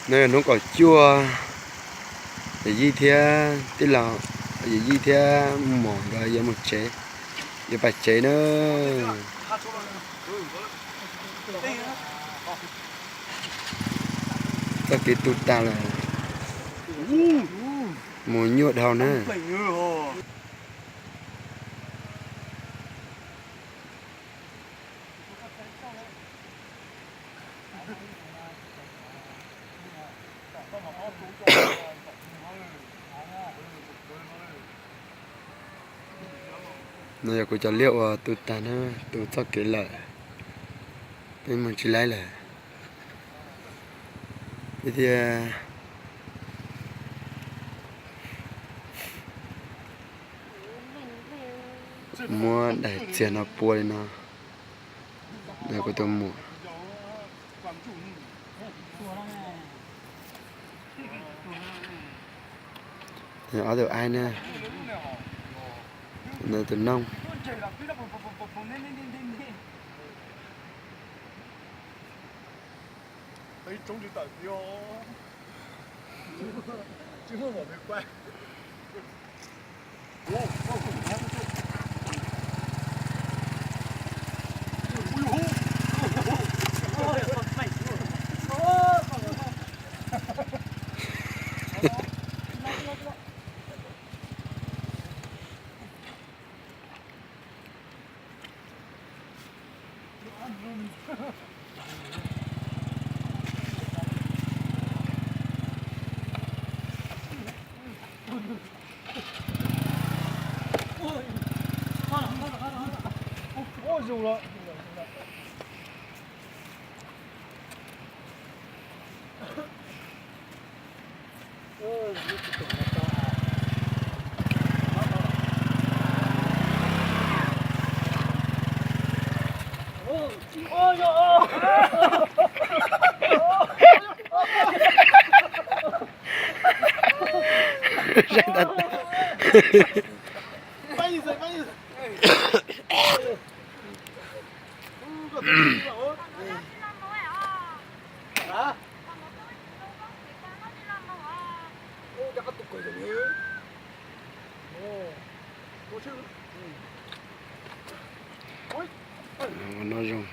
No yog hnub kaum cuaj, yawm yij thiab tij laug, yawm yij thiab mos nkawd yuav mus tsev, yuav pais tsev na. Txoj kev tu tas lawm, mus nyuaj dhau na. No yog kuv cov liaj uas tu tas na, tu txoj kev lawm, peb mus tsis laib lawm. Peb thiaj muab daim txiag no pua li no, kuv tus muam. Ob tug aib na, tus nooj. No zoo.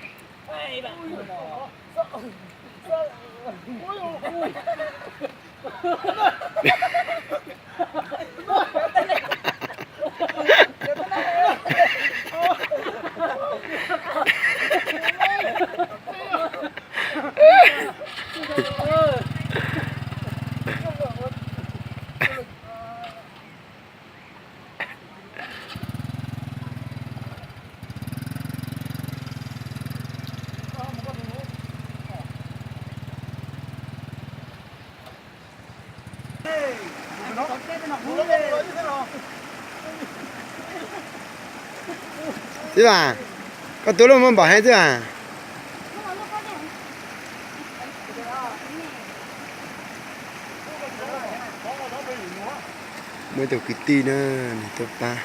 Txib Vaj, koj tus lub muaj npaum heev Txib Vaj. Muaj ib tug kwv tij na, nws tuaj pab.